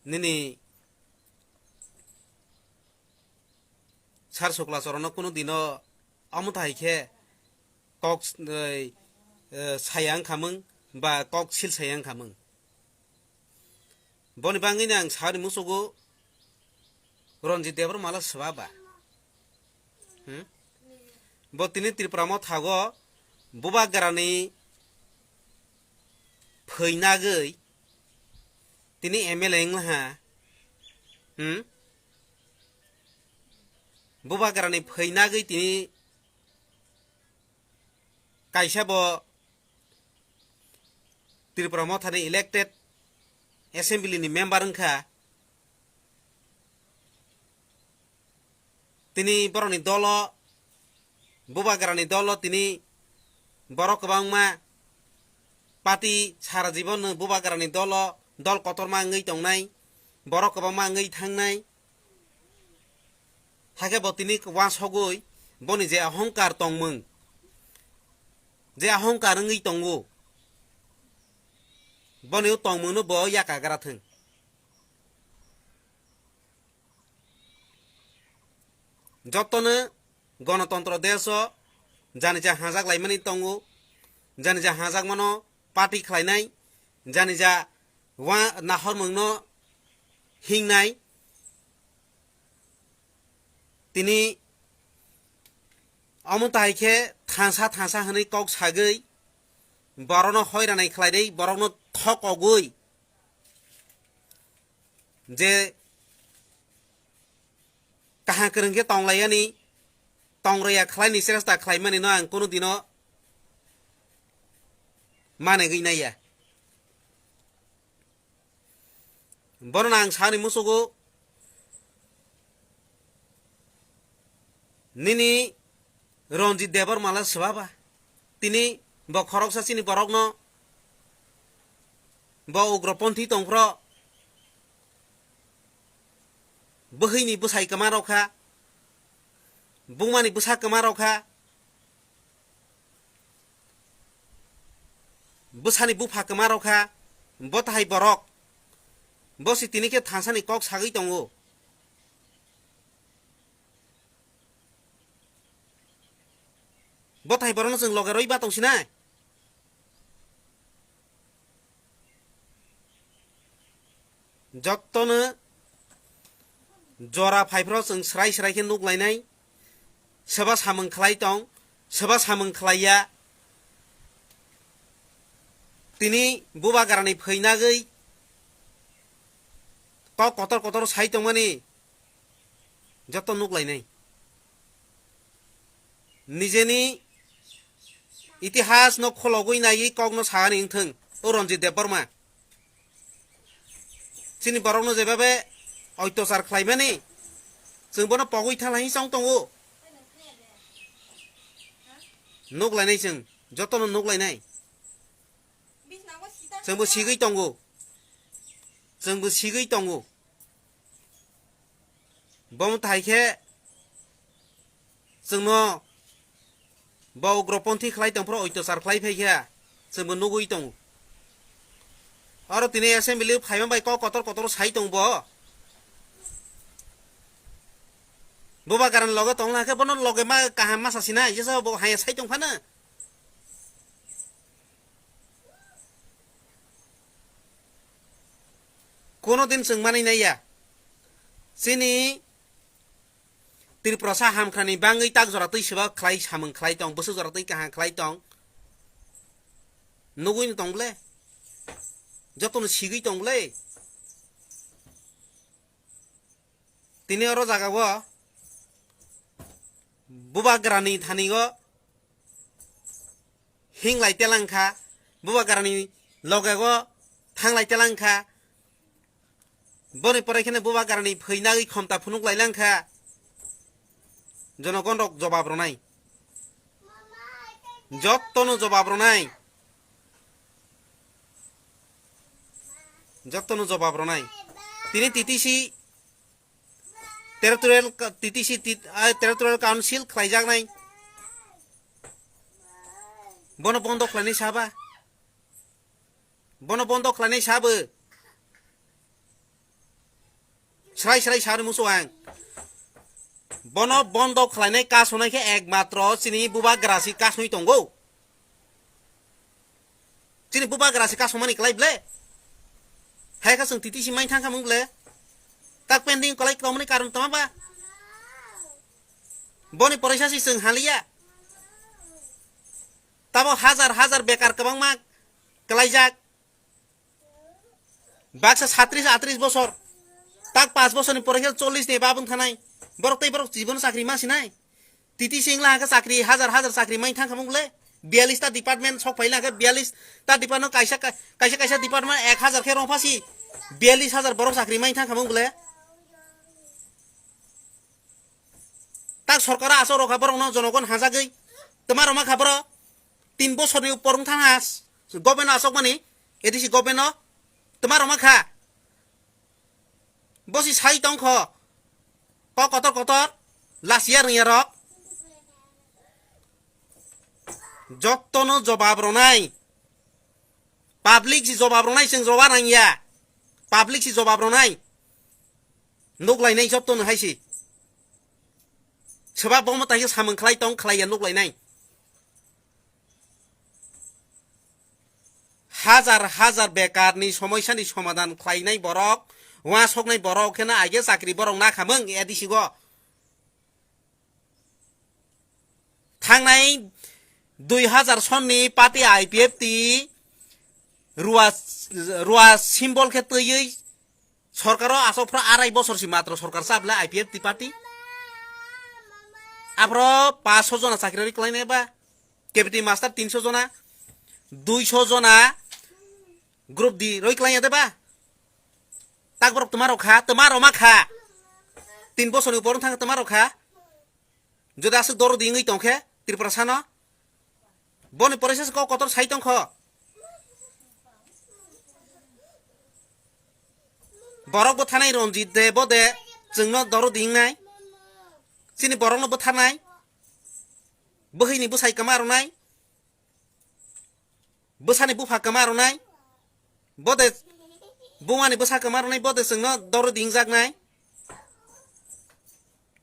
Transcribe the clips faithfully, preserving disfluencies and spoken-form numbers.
nini sar sukla chorono kunu dino omo thai khe kok, eh, eh, saya wngkhamung ba kok sil saya wngkhamung. Boni bangwino ang sari musugo Ranjit Debbarmala swba ba. Hmm? Bo tini Tripura mothago bubagrani phainagwi tini M L A wnglaha. Hmm? Bubagrani phainagwi tini kaisa bo Tripura mothani elected assembly ni member wngkha. Tini borokni dolo, bubagrani dolo tini borok kwbangma party sara jibon bubagrani dolo, dol kotorma wngwi tongnai, borok kwbangma wngwi thangnai. Hakhe bo tini uansugwi boni je ahongkar tongmung, je ahongkar wngwi tongo, boni o tongmungno bo yakagra thwng. Jotono gonotontro desh o janija hajak laimani tongo, janija hajakmano party khlainai, janija wa nahormungno hingnai. Tini omo tai khe thansa thansa hwnwi kok sagwi borokno hoiranai khlainai, borokno thokogwi je kaham kwrwng khe tonglaiyani, tongrwya khlaini chesta khlaimanino ang kunu dino manegwi naiya. Bono ang sani musugo, nini Ranjit Debbarmala swba ba. Tini bo khoroksa chini borokno, bo ugroponthi tongphro, bwhwini bwsai kwma rokha, bungmani bwsa kwma rokha, bwsani bupha kwma rokha, bo tahai borok, bo si tini khe thansani kok sagwi tongo. Bo tai borokno chwng loge rwi ba tong sinai. Jottono jora phaiphro chwng srai srai khe nuk lainai. Soba samung khlai tong, soba samung khlai ya. Tini bubagrani phainagwi kok kotor kotor sai tongmani. Joto nuk lainai. Nijeni itihas no khologwi naiwi kok no sagani wngthwng, o Ranjit Debbarma. Chini borok no jebabe oitosar khlaimani, chwng bono pogwi thalai chong tongo. Nuk lainai chwng, joto no nuk lainai. Chwngbo sigwi tongo. Chwngbo sigwi tongo. Bomo tai khe chwngno bo ugroponthi khlai tongphro oitosar khlai phai khe chwngbo nugwi tongo. Oro tini assembly phaima bai kok kotor kotor sai tong bo. Bubagrani loge tongna khe bono loge ma kaham ma sasina, jesa bo haya sai tong phano. Kono din chwng manwi naiya. Chini Tiprasa hamkhrani bangwi tak jora twi seba khlai samung khlai tong, bwswk jora twi kaham khlai tong. Nugwi no tong ble. Jotono sigwi tong ble. Tini oro jaga o bubagrani thani o hinglai telang kha, bubagrani loge o thanglai telang kha, boni pore kheno bubagrani phainagwi khomta phunuk lai lang kha. Jonogon rok jobab rwnai, jottono jobab rwnai, jottono jobab rwnai. Tini T T C Territorial ka-, T T C tit-, ah, Territorial Council khlaijaknai. Bono bondo khlainai saba. Bono bondo khlainai sabo. Srai srai sari musu ang. Bono bondo khlainai kasonai khe ekmatro chini bubagra si kasoi tongo. Chini bubagra si kasomani klai ble. Hai kha chwng titi si main thang khamung ble. Tak pending kolai kwrwngmani karon tama ba? Boni poraisa si chwng haliya. Tabo hajar hajar bekar kwbangma kwlaijak. Baksa satris atris bosor. Tak pas bosorni pore khe chollis ni babung thanai. Borok tei borok jibon chakri ma sinai. Titi sing la khe chakri hajar hajar chakri mai thang khamung le. Biyalis ta department sok phai la khe biyalis ta department kaisa ka-, kaisa kaisa department ek hajar khe rong phasi. Biyalis hajar borok chakri mai thang khamung le. Tak sorkar asok rokha borokno jonogon hajagwi. Twma roma kha borok. Tin bosorni upor wng thang ha. Government asok mani. A D C government no. Twma roma kha. Bosi sai tongkho. Kok kotor kotor. Lasiya rwngya rok. Jottono jobab ronai. Public si jobab ronai chwng jobab nangya. Public si jobab ronai. Nuk lainai jotto no hai si. Soba bomo taisa samung khlai tong khlai ya nuk lainai. Hajar hajar bekar ni somoisa ni somadan khlainai borok, wa soknai borok khe na aige chakri borok na khamung A D C go. Thangnai dui hajar sonni party I P F T rua, rua symbol khe twiwi sorkaro asok phra arai bosor si matro sorkar chap le I P F T party. Aphro paanch sho jona chakri rwi kwlainai ba, K B T master tinsho jona, duisho jona group D rwi kwlaiya de ba. Tak borok twma rok kha, twma roma kha. Tin bosor ni upor thang twma rok kha. Jodi aswk doro di wngwi tong khe Tripura sano. Boni pore se kok kotor sai tong kho. Borok bwthanai Ranjit de bo de chwngno doro di wngnai. Chini borokno bwtharnai. Bwhwini bwsai kwma rwnai. Bwsani bupha kwma rwnai. Bo de bumani bwsa kwma rwnai bo de chwngno doro di wngjaknai.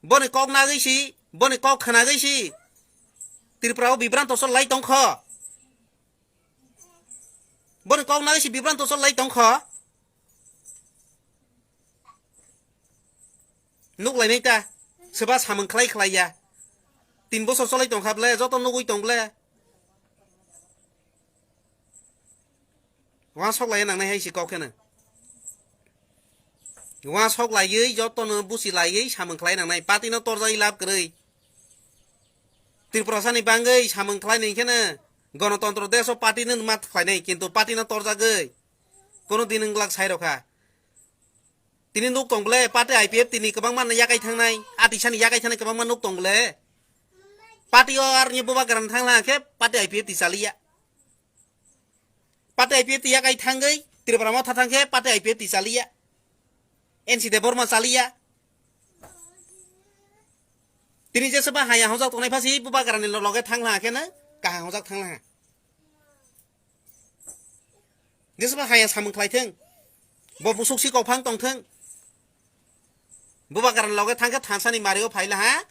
Boni kok nagwi si, boni kok khnagwi si Tripura o bibranto so lai tong kho. Boni kok nagwi si bibranto so lai tong kho. Nuk lainai ta, soba samung khlai khlai ya. Tin bosor cholai tong kha ble, joto nugwi tong ble. Wa sok lai nangnai hai si kok kheno. Wa sok laiwi joto no busi laiwi samung khlai nangnai. Party no torjai lab kwrwi. Tripura sani bangwi samung khlai nai kheno. Gonotontro deso party no mat khlai nai, kintu party no torjagwi. Kono din wng glak sai rokha. Tini nuk tong ble, party I P F T ni kwbangma yakai thangnai, atisani yakai thangnai kwbangma nuk tong ble. Party o arni bubagrani thangla khe party I P F T chaliya. Party I P F T yakai thangwi Tripura motha thang khe party I P F T chaliya. N C Debbarma chaliya. Tini jesa ba haya hojak tongnai phasi bubagrani loge thangla khe na kaham hojak thangla. Jesa ba haya samung khlai thung. Bo busuk si kophang tong thung. Bubagrani loge thang khe thansani mario phaila ha.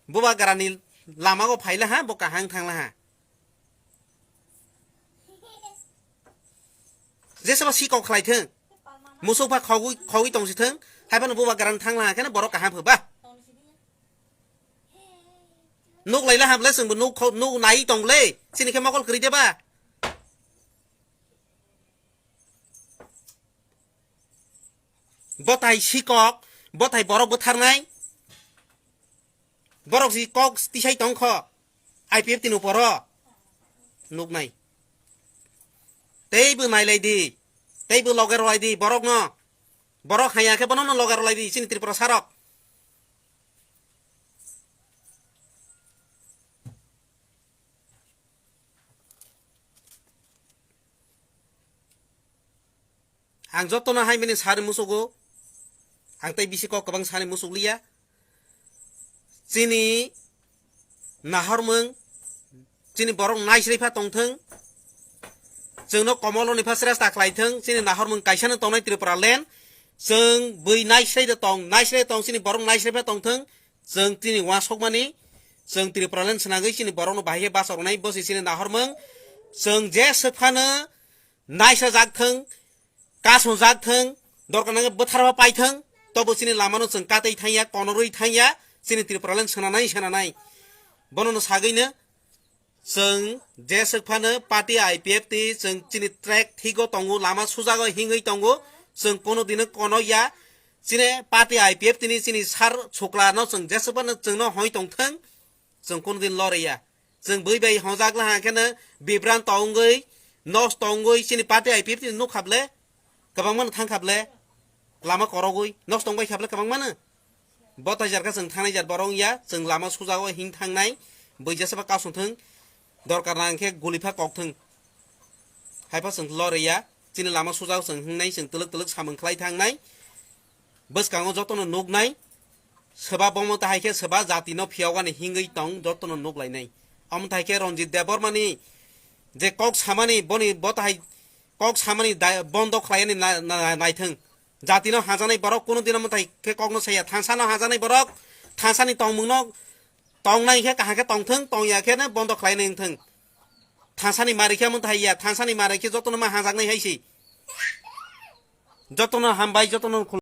Bubagrani lama go phaila ha, bo kahang thangla ha. Jesa ba si kok khlai thung. Musuk pha khogwi, khogwi tong si thung. Hai phano bubagrani thangla ha khe borok kaham phu ba. Nuk laila ha ble, chwngbo nuk kho-, nuk nai tong ble. Chini khe mokol kwrwi de ba? Bothai sikok, bothai borok bwtharnai. Borok si kok tisai tong kho. I P F T ni uporo. Nuknai. Teibo nailai di. Teibo loge rwlai di borokno. Borok haya khe bono no loge rwlai di chini Tripura sarok. Ang jotono hai mani sari musugo. Ang tei bisi kok kwbang sani musuk liya. Chini nahormung, chini borok naisri pha tongthung. Chwngno komolo ni pha sresta khlai thung. Chini nahormung kaisa no tongnai Tripura land. Chwng bui naisrai de tong, naisrai tong, chini borok naisrai pha tong thung. Chwng tini uansukmani, chwng Tripuraland swnagwi chini borokno bahai khe basa rwnai, bo se chini nahormung. Chwng je swk phano naisajak thung, kasongjak thung, dorkar nangkhe bwtharma paithung, tobo chini lamano chwng katwi thangya, konorwi thangya, chini Tripuraland swnanai, swnanai. Bonono sagwino chwng je swk phano party I P F T chwng chini track thigo tongo, lama sujago hingwi tongo, chwng kono dino kono ya, chini party I P F T ni chini sar chuklano chwng je swk phano chwngno hoi tongthung, chwng kono din lorya. Chwng bui bai hojak laha kheno bibran tongwi, nos tongwi chini party I P F T ni nuk khable, kwbangma no thang khable, lama korogwi, nos tongbai khable kwbangma no. Bo taijar kha chwng thanai jar borok ya, chwng lama sujago hing thangnai, bui jesa ba kasung thung, dorkar nang khe guli pha kok thung. Hai pha chwng lorya, chini lama sujago chwng hingnai, chwng twlwk twlwk samung khlai thangnai. Bwskango jotono nuknai, swba bomo tahai khe swba jatino phiyogani hingwi tong jotono nuklainai. Omo thai khe Ranjit Debbarmani je kok samani, boni bo tahai kok samani da-, bondo khlaiyani na-, na-, naithung. Jatino hajaknai borok kunu dino mwtai khe kokno saya. Thansano hajaknai borok, thansani tongmungno tongnai khe kaham khe tongthung, tongya khe no bondo khlainai wngthung. Thansani mari khe mwtai ya, thansani mari khe jotono ma hajaknai hai se. Jotono hambai, jotono